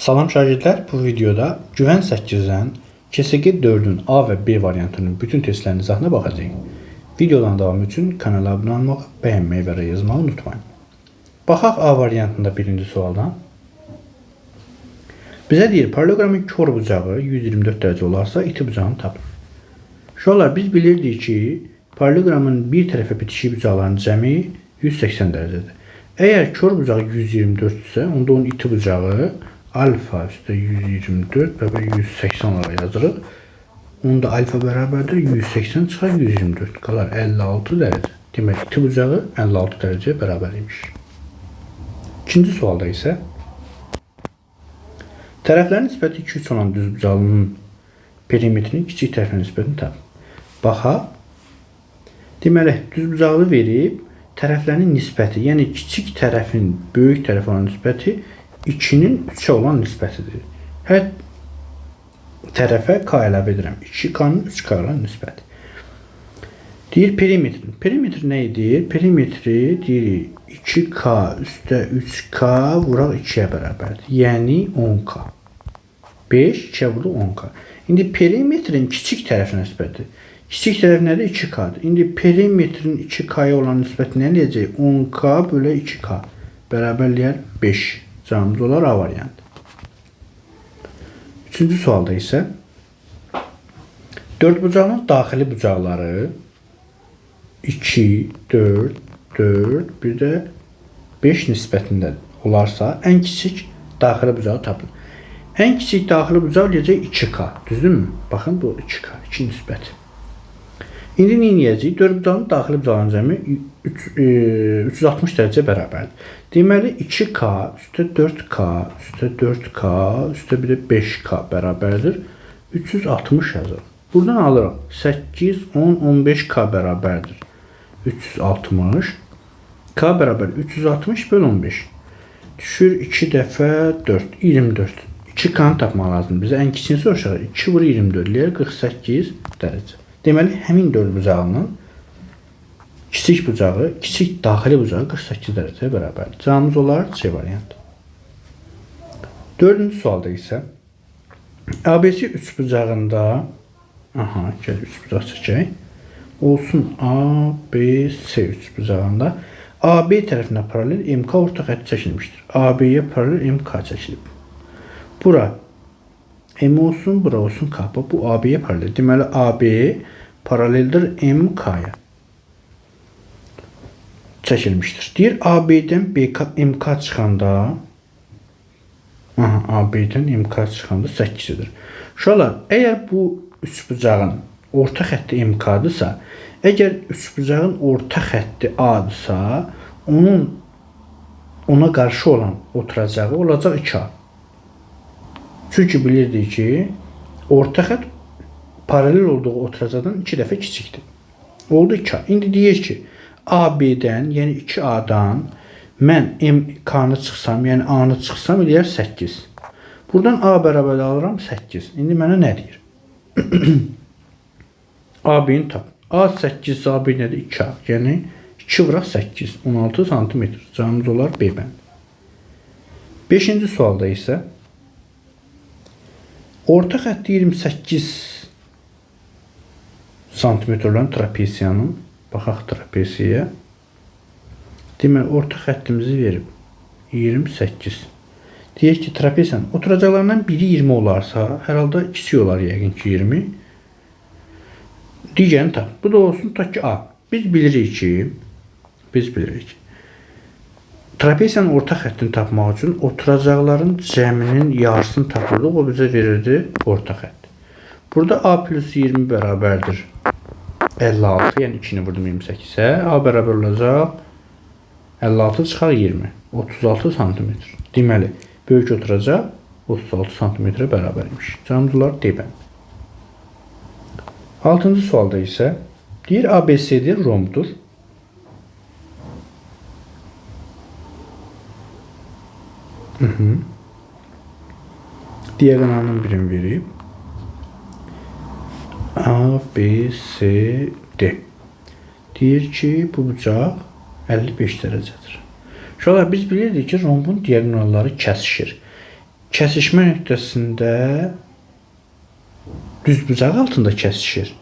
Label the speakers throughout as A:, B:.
A: Salam şagirdlər, bu videoda Güvən 8-dən KSG 4-ün A və B variantının bütün testlərinin izahına baxacağıq. Videodan davam üçün kanala abunə olmağı, bəyənməyi və rəy yazmağı unutmayın. Baxaq A variantında birinci sualdan. Bizə deyir, paralleloqramın kor bucağı 124 dərəcə olarsa, iti bucağını tapın. Uşaqlar, biz bilirdik ki, paralleloqramın bir tərəfə bitişik bucaqlarının cəmi 180 dərəcədir. Əgər kor bucağı 124 isə, onda onun iti bucağı alfa üstə 124 bərabər 180 olaraq yazırıq. Onda alfa bərabərdir 180 çıxar 124, qalar 56 dərəcə. Demək, iti bucağı 56 dərəcəyə bərabər imiş. İkinci sualda isə tərəflərin nisbəti 2-3 olan düzbucaqlının perimetrinin kiçik tərəfinə nisbətini tap. Baxaq. Deməli, düzbucaqlı verib tərəflərinin nisbəti, yəni kiçik tərəfin böyük tərəfə olan nisbəti 2-nin 3-ə olan nisbətidir. Hər tərəfə K əlavə edirəm. 2K-nın 3K olan nisbəti. Deyir perimetrin. Perimetr nə idi? Perimetri deyirik 2K üstə 3K vuraq 2-yə bərabərdir. Yəni 10K. 5, 2-yə vurduq 10K. İndi perimetrin kiçik tərəfinə nisbəti. Kiçik tərəf nədir? 2K-dır. İndi perimetrin 2K-ya olan nisbəti nə eləyəcək? 10K bölə 2K bərabərləyər 5. Cavabımız olar A variantı. Üçüncü sualda isə dördbucaqlının daxili bucaqları 2, 4, 4, bir də 5 nisbətində olarsa, ən kiçik daxili bucağı tapın. Ən kiçik daxili bucaq eləyəcək 2K. Düzdürmü? Baxın, bu 2K, 2 nisbəti. İndi nə edəcəyik? Dördbucaqlının daxili bucağının cəmi 360 dərəcə bərabərdir. Deməli 2K üstə 4K üstə 4K üstə bir də 5K bərabərdir. 360 yazırıq. Buradan alırıq. 8, 10, 15K bərabərdir. 360. K bərabər 360 böl 15. Düşür 2 dəfə 4, 24. 2K-nı tapmaq lazımdır. Bizə ən kiçiyini soruşaq. 2 vur 24 eləyər 48 dərəcə. Deməli, həmin dördbucaqlının kiçik bucağı, kiçik daxili bucağı 48 dərəcəyə bərabərdir. Cavabımız olar C variantı. Dördüncü sualda isə ABC üçbucağında, aha, gəl üçbucaq çəkək. Olsun ABC üçbucağında AB tərəfinə paralel MK orta xətti çəkilmişdir. AB-yə paralel MK çəkilib. Bura M olsun, bura olsun K. Bu AB-yə paralel. Deməli, AB paraleldir MK-ya çəkilmişdir. Deyir, AB-dən MK çıxanda, aha, AB-dən MK çıxanda 8 edir. Uşaqlar, əgər bu üçbucağın orta xətti MK-dırsa, əgər üçbucağın orta xətti A-dırsa, onun ona qarşı olan oturacağı olacaq 2A. Çünki bilirdik ki, orta xətt paralel olduğu oturacaqdan 2 dəfə kiçikdir. Oldu 2A. İndi deyir ki, AB-dən, yəni 2A-dan mən MK-nı çıxsam, yəni A-nı çıxsam eləyər 8. Buradan A bərabər alıram 8. İndi mənə nə deyir? AB-ni tap. A 8 AB nədir? 2A. Yəni 2 vuraq 8. 16 santimetr. Cavabımız olar B bəndi. Beşinci sualda isə orta xətti 28 santimetr olan trapesiyanın, baxaq trapesiyaya. Deməli, orta xəttimizi verib 28. Deyək ki, trapesiyanın oturacaqlarından biri 20 olarsa, hər halda kiçik olar yəqin ki 20. Digərini tap. Bu da olsun ta ki A. Biz bilirik ki, trapesiyanın orta xəttini tapmaq üçün oturacaqların cəminin yarısını tapırdıq. O bizə verirdi orta xətt. Burada A plus 20 bərabərdir 56, yəni 2-ni vurdum 28-ə. A bərabər olacaq 56 çıxar 20. 36 santimetr. Deməli, böyük oturacaq 36 santimetrə bərabər imiş. Cavabımız olar D bəndi. Altıncı sualda isə deyir ABCD rombdur. Diagonalının birini verib. A, B, C, D. Deyir ki, bu bucaq 55 dərəcədir. Uşaqlar, biz bilirdik ki, rombun diagonalları kəsişir. Kəsişmə nöqtəsində düz bucaq altında kəsişir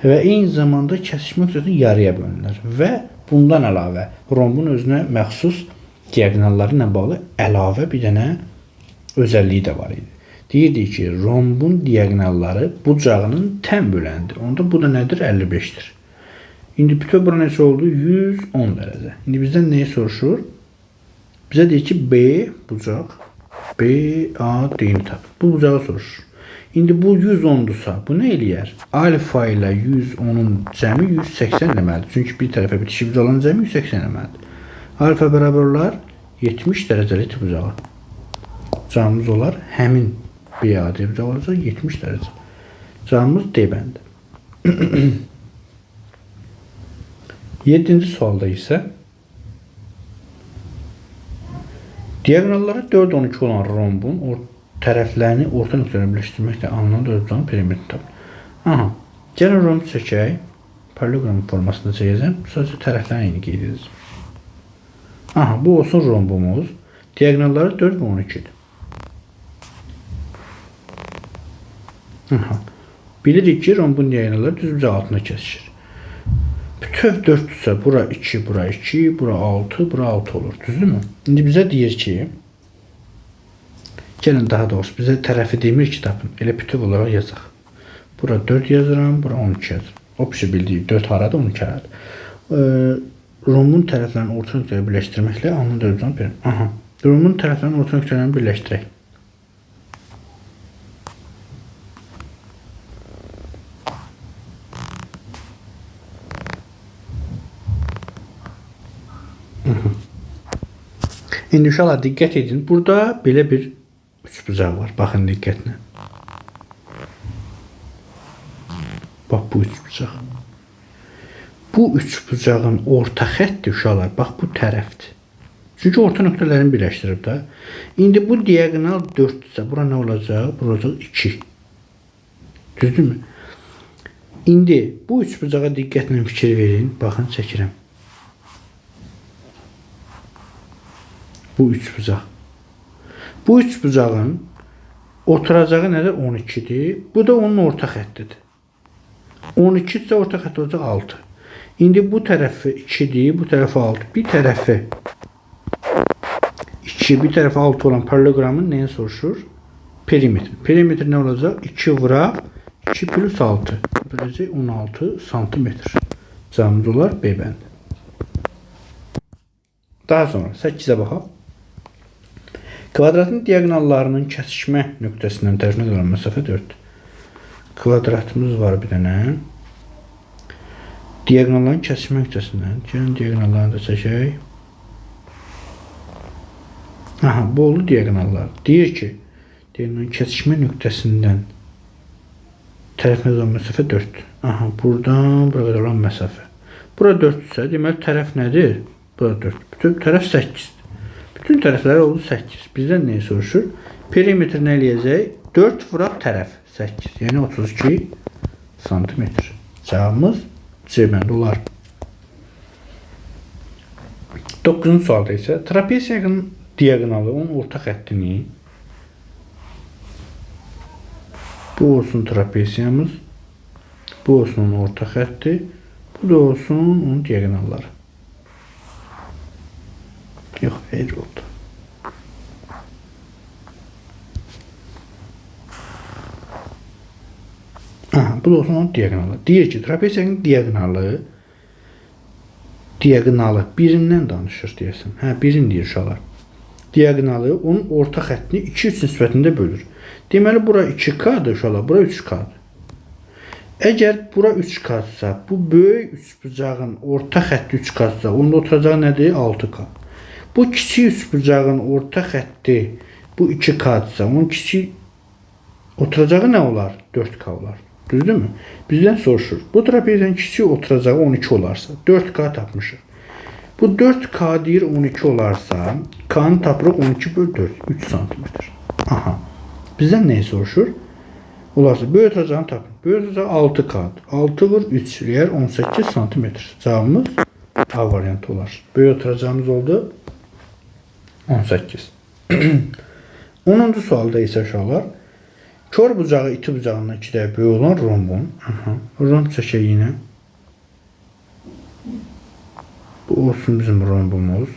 A: və eyni zamanda kəsişmə nöqtəsində yarıya bölünür və bundan əlavə rombun özünə məxsus diaqonalları ilə bağlı əlavə bir dənə özəlliyi də var idi. Deyirdik ki, rombun diaqonalları bucağının tən böləndir. Onda bu da nədir? 55-dir. İndi bütöv bura necə oldu? 110 dərəcə. İndi bizdən nəyi soruşur? Bizə deyir ki, B bucaq, B, A, D-ni tap. Bu bucağı soruşur. İndi bu 110-dursa, bu nə eləyər? Alfa ilə 110-un cəmi 180 eləməlidir. Çünki bir tərəfə bitişik bucağın cəmi 180 eləməlidir. Alfa bərabər olar 70 dərəcəlik bucağa. Cavabımız olar həmin BAD bucağı olacaq 70 dərəcə. Cavabımız D bəndi. 7-ci sualda isə diaqonalları 4-12 olan rombun tərəflərini orta nöqtələrlə birləşdirməklə alınan dördbucağın perimetrini tapın. Aha, gəlin romb çəkək. Parallelogram formasında çəkəcəm. Sadəcə tərəflərini eyni qeyd edəcəm. Aha, bu olsun rombumuz. Diaqonalları 4 və 12-dir. Aha. Bilirik ki, rombun diaqonalları düz bucaq altında kəsişir. Bütöv 4-dürsə, bura 2, bura 2, bura 6, bura 6 olur. Düzdürmü? İndi bizə deyir ki, gəlin daha doğrusu bizə tərəfi demir ki, tapın. Elə bütöv olaraq yazaq. Bura 4 yazıram, bura 12 yazıram. O pişi bildiyi 4 haradır, 12 haradır. Rombun tərəflərini orta nöqtəyə birləşdirməklə alınan dördbucağın perimetri. Aha. Rombun tərəflərini orta nöqtələrini birləşdirək. İndi uşaqlar diqqət edin. Burada belə bir üçbucaq var. Baxın diqqətlə. Bax bu üçbucaq. Bu üçbucağın orta xətti uşaqlar, bax bu tərəfdir. Çünki orta nöqtələrini birləşdirib də. İndi bu diaqonal 4-dürsə, bura nə olacaq? Bura olacaq 2. Düzdürmü? İndi bu üçbucağa diqqətlə fikir verin. Baxın, çəkirəm. Bu üçbucaq. Bu üçbucağın oturacağı nədir? 12-dir. Bu da onun orta xəttidir. 12 isə orta xətti olacaq 6. İndi bu tərəfi 2-dir, bu tərəfi 6. Bir tərəfi 2, bir tərəfi 6 olan paralleloqramın nəyə soruşur? Perimetr. Perimetr nə olacaq? 2 vuraq 2 plus 6. Böləcək 16 santimetr. Cavabımız olar B bəndi. Daha sonra 8-ə baxaq. Kvadratın diaqonallarının kəsişmə nöqtəsindən tərəfinə olan məsafə 4. Kvadratımız var bir dənə. Diaqonalların kəsişmə nöqtəsindən. Gəlin diaqonallarını da çəkək. Aha, bu oldu diaqonallar. Deyir ki, diaqonalların kəsişmə nöqtəsindən tərəfinə olan məsafə 4. Aha, buradan bura qədər olan məsafə. Bura 4-dürsə, deməli tərəf nədir? Bura 4. Bütün tərəf 8-dir. Bütün tərəfləri oldu 8. Bizdən nəyi soruşur? Perimetr nə eləyəcək? 4 vuraq tərəf 8. Yəni 32 santimetr. Cavabımız C bəndi olar. 9-cu sualda isə trapesiyanın diaqonalı onun orta xəttini, bu olsun trapesiyamız, bu olsun onun orta xətti, bu da olsun onun diaqonalları. Yox, xeyr oldu. Aha, bu da olsun onun diaqonalı. Deyir ki, trapesiyanın diaqonalı birindən danışır deyəsən. Hə, birini deyir uşaqlar. Diaqonalı onun orta xəttini 2-3 nisbətində bölür. Deməli, bura 2K-dır uşaqlar, bura 3K-dır. Əgər bura 3K-dırsa, bu böyük üçbucağın orta xətti 3K-dırsa, onun oturacağı nədir? 6K. Bu kiçik üçbucağın orta xətti bu 2K-dırsa, onun kiçik oturacağı nə olar? 4K olar. Düzdürmü? Bizdən soruşur. Bu trapeziyanın kiçik oturacağı 12 olarsa, 4K tapmışıq. Bu 4K deyir 12 olarsa, K-nı tapırıq 12 böl 4, 3 santimetr. Aha. Bizdən nəyi soruşur? Olarsa, böyük oturacağını tapın. Böyük oturacağı 6K-dır. 6 vur 3 eləyər 18 santimetr. Cavabımız A variantı olar. Böyük oturacağımız oldu 18. 10-cu sualda isə uşaqlar, kör bucağı iti bucağından 2 dəfə böyük olan rombun. Aha, romb çəkək yenə. Bu olsun bizim rombumuz.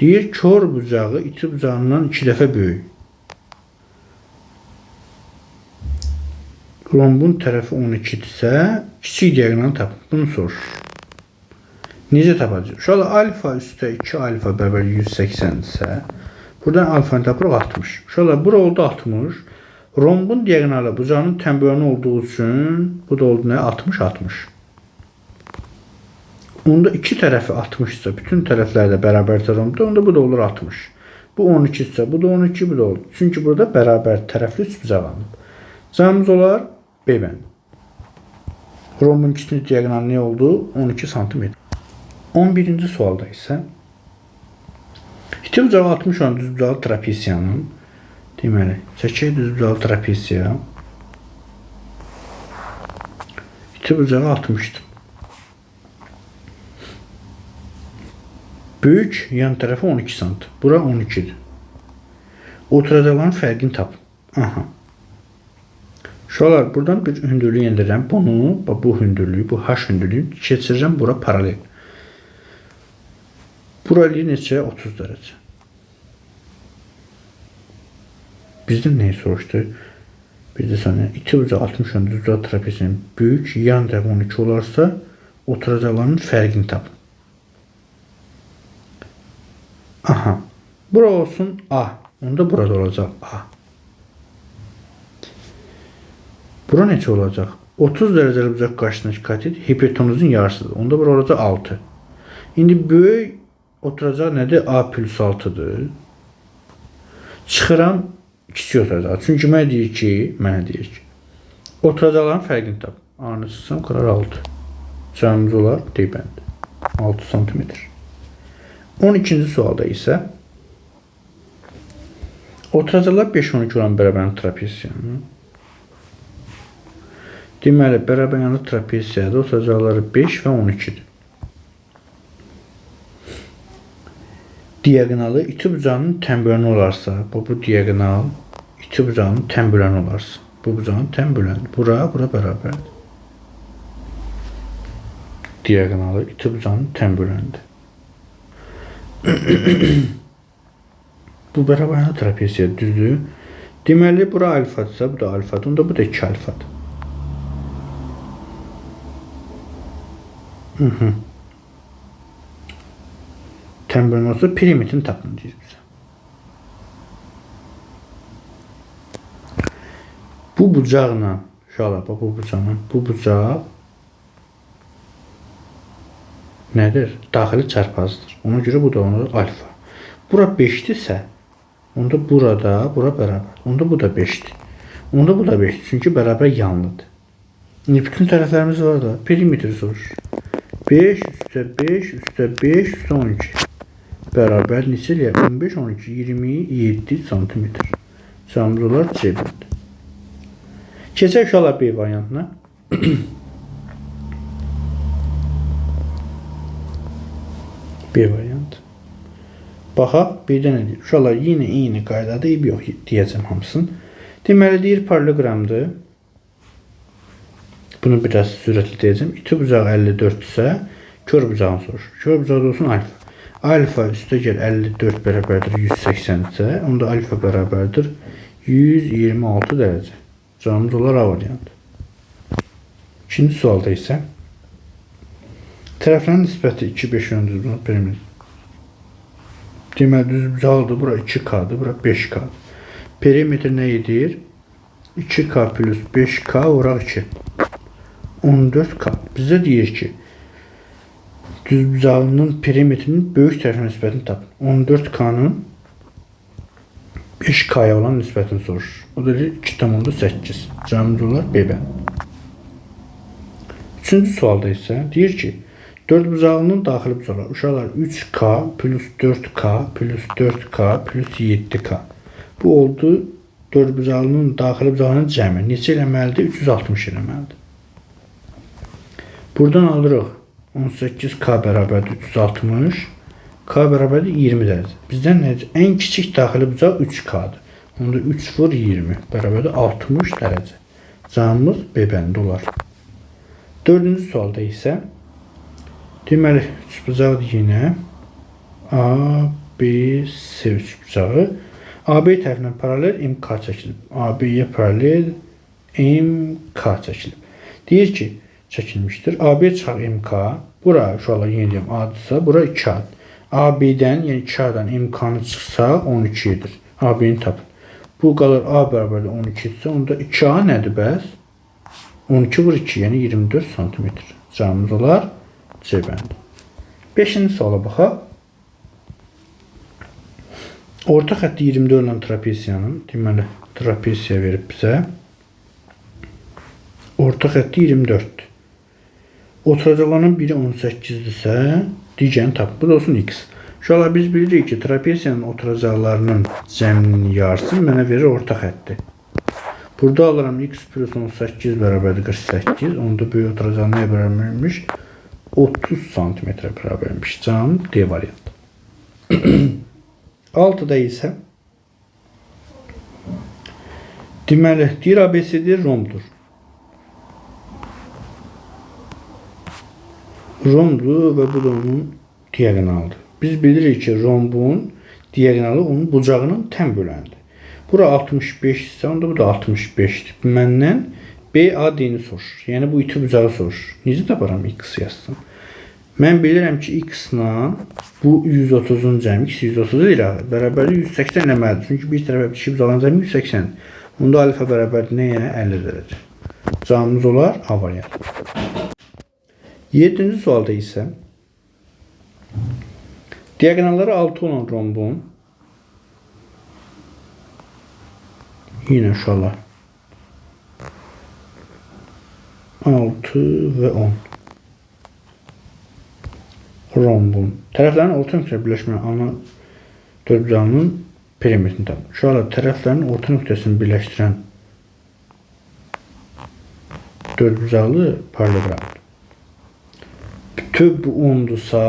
A: Deyir, kör bucağı iti bucağından 2 dəfə böyük. Rombun tərəfi 12-dirsə, kiçik diaqonalı tapın. Bunu soruşur. Necə tapacaq? Uşaqlar, alfa üstə 2 alfa bərabər 180-dirsə, buradan alfanı tapırıq 60. Uşaqlar, bura oldu 60. Rombun diaqonalı bucağının tənbölünü olduğu üçün bu da oldu nə? 60, 60. Onda iki tərəfi 60-sa, bütün tərəflər də bərabərsə rombda, onda bu da olur 60. Bu 12-dirsə, bu da 12, bu da olur. Çünki burada bərabər tərəfli üçbucaq alınıb. Cavabımız olar B bəndi. Rombun kiçik diaqonalı nə oldu? 12 sm. 11-ci sualda isə iti bucağı 60 olan düzbucaqlı trapesiyanın, deməli, çəkək düzbucaqlı trapesiya. İti bucağı 60-dır. Böyük yan tərəfi 12 sm. Bura 12-dir. Oturacaqların fərqini tapın. Aha. Uşaqlar, buradan bir hündürlüyü endirirəm. Bunu, bu hündürlüyü, bu H hündürlüyünü keçirirəm bura paralel. Bura eləyir neçə? 30 dərəcə. Bizdən nəyi soruşdu? Bir də saniyə. İti bucağı 60 olan düzbucaqlı trapesiyanın böyük yan tərəfi 12 olarsa, oturacaqların fərqini tapın. Aha. Bura olsun A. Onda burada olacaq A. Bura neçə olacaq? 30 dərəcəli bucaq qarşısındakı katet hipotenuzun yarısıdır. Onda bura olacaq 6. İndi böyük oturacaq nədir? A plus 6-dır. Çıxıram kiçik oturacaq. Çünki mənə deyir ki, oturacaqların fərqini tap. A-nı çıxsam qalar 6. Cavabımız olar D bəndi. 6 sm. 12-ci sualda isə oturacaqlar 5-12 olan bərabər trapesiyanın. Deməli, bərabər yanlı trapesiyada oturacaqları 5 və 12-dir. Diaqonalı iti bucağının tənbölünü olarsa, bu diaqonal iti bucağının tənbölünü olarsa, bu bucağın tənbölünü, bura bərabərdir. Diaqonalı iti bucağının tənbölünüdür. Bu bərabər yanlı trapesiya düzdür. Deməli, bura alfadırsa, bu da alfadır, onda bu da 2 alfadır. Tənbölünü olsa perimetrini tapın deyir bizə. Bu bucaqla, uşaqlar, bax bu bucaqla, bu bucaq nədir? Daxili çarpazdır. Ona görə bu da ona alfa. Bura 5-dirsə, onda burada, bura bərabər. Onda bu da 5-dir. Onda bu da 5-dir. Çünki bərabər yanlıdır. İndi bütün tərəflərimiz var da. Perimetr soruşur. 5 üstə 5 üstə 5 üstə 12. Bərabər neçə eləyər? 15, 12, 27 sm. Cavabımız olar C bəndi. Keçək uşaqlar B variantına. B variantı. Baxaq, B-də nə deyir? Uşaqlar yenə eyni qaydada, eybi yox deyəcəm hamısını. Deməli, deyir paralleloqramdır. Bunu biraz sürətli deyəcəm. İti bucağı 54-dürsə, kör bucağını soruşur. Kör bucağı da olsun alfa. Alfa üstə gəl 54 bərabərdir 180-dirsə, onda alfa bərabərdir 126 dərəcə. Cavabımız olar A variantı. İkinci sualda isə tərəflərin nisbəti 2, 5 ön düzbucaq perimetr. Deməli, düzbucaqdır, bura 2K-dır, bura 5K-dır. Perimetr nə edir? 2K plus 5K vuraq 2. 14K. Bizə deyir ki, düzbucağının perimetrinin böyük tərəfinə nisbətini tapın. 14K-nın 5K-ya olan nisbətini soruşur. O da deyir 2,8. Cavabımız olar B bəndi. Üçüncü sualda isə deyir ki, dördbucağının daxili bucaqları. Uşaqlar 3K plus 4K plus 4K plus 7K. Bu oldu dördbucağının daxili bucağının cəmi. Neçə eləməlidir? 360 eləməlidir. Buradan alırıq 18K bərabərdir 360. K bərabərdir 20 dərəcə. Bizdən necə? Ən kiçik daxili bucaq 3K-dır. Onda 3 vur 20 bərabərdir 60 dərəcə. Cavabımız B bəndi olar. Dördüncü sualda isə deməli üçbucaqdır yenə. A, B, C üçbucağı. AB tərəfindən paralel MK çəkilib. AB-yə paralel MK çəkilib. Deyir ki, çəkilmişdir. AB çıxaq MK. Bura uşaqlar yenə deyim A-dırsa, bura 2A. AB-dən, yəni 2A-dan MK-nı çıxsa 12 edir. AB-ni tapın. Bu qalır A bərabərdir 12 isə onda 2A nədir bəs? 12 vur 2, yəni 24 sm. Cavabımız olar C bəndi. Beşinci suala baxaq. Orta xətti 24 olan trapesiyanın, deməli trapesiya verib bizə. Orta xətti 24-dür. Oturacaqlarının biri 18-dirsə, digərini tap. Bu da olsun x. Uşaqlar biz bilirik ki, trapesiyanın oturacaqlarının cəminin yarısı mənə verir orta xətti. Burada alıram x plus 18 bərabərdir 48. Onda böyük oturacaq nəyə bərabərmiş? 30 sm bərabərmiş. Cavabım D variantı. 6-da isə deməli, deyir ABCD romdur. Romdur və bu da onun diaqonalıdır. Biz bilirik ki, rombun diaqonalı onun bucağının tən bölənidir. Bura 65 isə onda bu da 65-dir. Məndən BAD-ni soruşur. Yəni bu iti bucağı soruşur. Necə taparam x yazsam? Mən bilirəm ki, x-la bu 130-un cəmi, x 130 deyil axı, bərabərdir 180 eləməlidir. Çünki bir tərəfə bitişik bucağın cəmi 180-dir. Onda alfa bərabərdir nəyə? 50 dərəcə. Cavabımız olar A variantı. 7-ci sualda isə diaqonalları 6 olan rombun yenə uşaqlar 6 və 10 rombun tərəflərin orta nöqtəyə birləşmə ana dördbucağının perimetrini tapın. Uşaqlar tərəflərin orta nöqtəsini birləşdirən dördbucaqlı paralleloqramdır. Bütöv bu 10-dursa,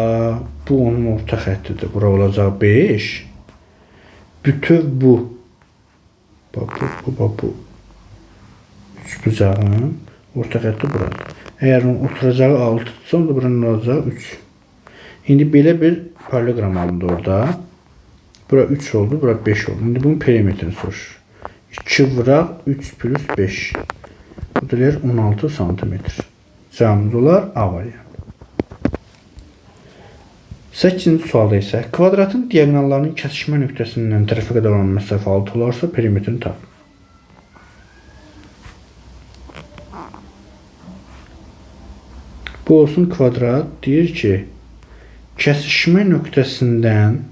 A: bu onun orta xəttidir. Bura olacaq 5. Bütöv bu. Bax bu, bax bu. Üçbucağın orta xətti buradır. Əgər onun oturacağı 6-dırsa, onda buranın olacaq 3. İndi belə bir paralleloqram alındı orada. Bura 3 oldu, bura 5 oldu. İndi bunun perimetrini soruşur. 2 vuraq 3 plus 5. Bu da eləyir 16 santimetr. Cavabımız olar A variantı. 8-ci sualda isə kvadratın diaqonallarının kəsişmə nöqtəsindən tərəfə qədər olan məsafə 6 olarsa perimetrini tap. Bu olsun kvadrat. Deyir ki, kəsişmə nöqtəsindən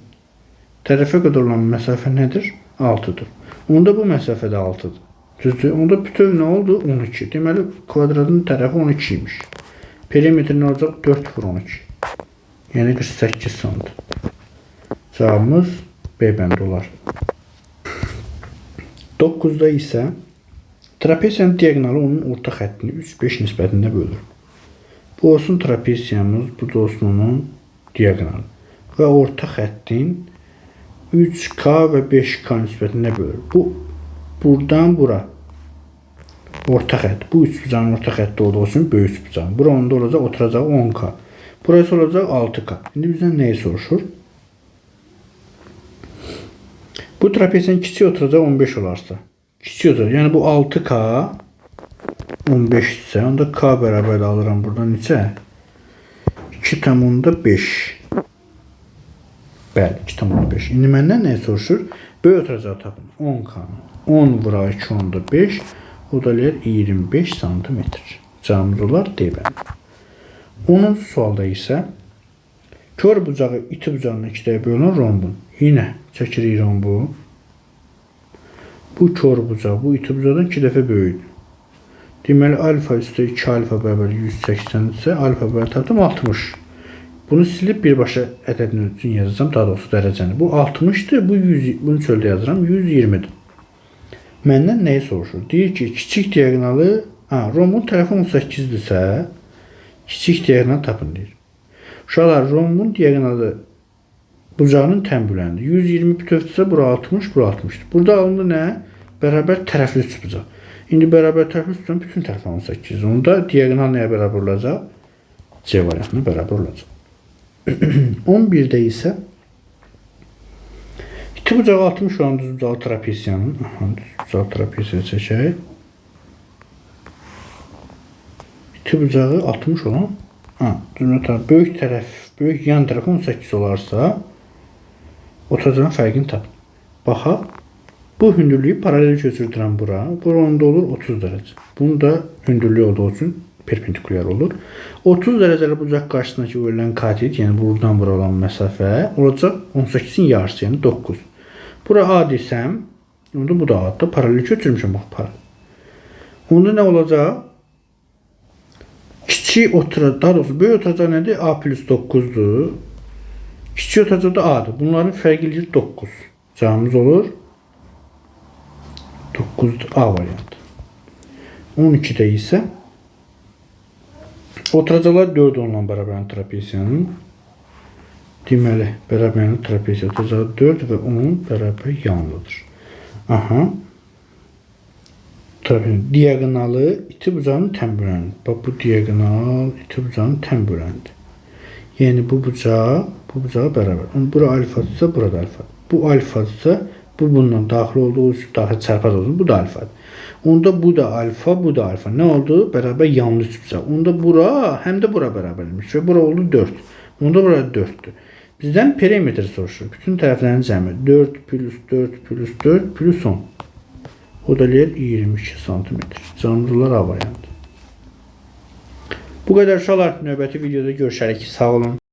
A: tərəfə qədər olan məsafə nədir? 6-dır. Onda bu məsafə də 6-dır. Düzdür? Onda bütöv nə oldu? 12. Deməli, kvadratın tərəfi 12 imiş. Perimetr nə olacaq? 4 vur 12. Yəni 48 sant. Cavabımız B bəndi olar. 9-da isə trapesiyanın diaqonalı onun orta xəttini 3-5 nisbətində bölür. Bu olsun trapesiyamız, bu da olsun onun diaqonalı. Və orta xəttin 3K və 5K nisbətində bölür. Bu buradan bura orta xətt. Bu üçbucağın orta xətti olduğu üçün böyük üçbucağın. Bura onda olacaq, oturacaq 10K. Burası olacaq 6K. İndi bizdən nəyi soruşur? Bu trapesiyanın kiçik oturacağı 15 olarsa. Kiçik oturacaq. Yəni bu 6K 15 isə onda K bərabər alıram buradan neçə? 2,5. Bəli, 2,5. İndi məndən nəyi soruşur? Böyük oturacağı tapın. 10K-nı. 10 vuraq 2,5. O da eləyir 25 santimetr. Cavabımız olar D bəndi. 10-cu sualda isə kör bucağı iti bucağından 2-dəyə bölünən rombun. Yenə çəkirik rombu. Bu kör bucaq, bu iti bucaqdan 2 dəfə böyükdür. Deməli, alfa üstə 2 alfa bərabər 180 isə alfa bərabər tapdım 60. Bunu silib birbaşa ədədini üçün yazacağam, daha doğrusu dərəcəni. Bu 60-dır, bu 100, bunu çöldə yazıram, 120-dir. Məndən nəyi soruşur? Deyir ki, kiçik diaqonalı, rombun tərəfi 18-dirsə, kiçik diaqonalı tapın deyir. Uşaqlar, rombun diaqonalı Bucağının tən böləndir. 120 bütövdürsə bura 60, bura 60-dır. Burada alındı nə? Bərabər tərəfli üçbucaq. İndi bərabər tərəfli üçbucağın bütün tərəfi 18. Onda diaqonal nəyə bərabər olacaq? C variantına bərabər olacaq. 11-də isə iti bucağı 60 olan düzbucaqlı trapesiyanın, aha, düzbucaqlı trapesiya çəkək. İti bucağı 60 olan, ha, böyük tərəf, böyük yan tərəfi 18 olarsa, oturacağın fərqini tap. Baxaq, bu hündürlüyü paralel köçürdürəm bura. Bura onda olur 30 dərəcə. Bunun da hündürlüyü olduğu üçün perpendikulyar olur. 30 dərəcəli bucaq qarşısındakı verilən katet, yəni buradan bura olan məsafə olacaq 18-in yarısı, yəni 9. Bura A desəm, onda bu da A-dır. Paralel köçürmüşəm, bax, paralel. Onda nə olacaq? Kiçik oturacaq, daha doğrusu böyük oturacaq nədir? A plus 9-dur. Kiçik oturacaq da A-dır. Bunların fərqi eləyir 9. Cavabımız olur 9-dur. A variantı. 12-də isə oturacaqlar 4 onunla bərabər trapesiyanın. Deməli, bərabər trapesiya oturacağı 4 və 10 bərabər yanlıdır. Aha. Trapesiyanın diaqonalı iti bucağının tən böləndir. Bax, bu diaqonal iti bucağının tən böləndir. Yəni, bu bucaq, bu bucağa bərabər. Bura alfadırsa, burada alfadır. Bu alfadırsa, bu bundan daxil olduğu üçün, daxil çarpaz olsun, bu da alfadır. Onda bu da alfa, bu da alfa. Nə oldu? Bərabər yanlı üçbucaq. Onda bura, həm də bura bərabərmiş və bura oldu 4. Onda bura 4-dür. Bizdən perimetr soruşur. Bütün tərəflərin cəmi 4 plus 4 plus 4 plus 10. O da eləyir 22 santimetr. Cavabımız A variantı. Bu qədər uşaqlar. Növbəti videoda görüşərik. Sağ olun.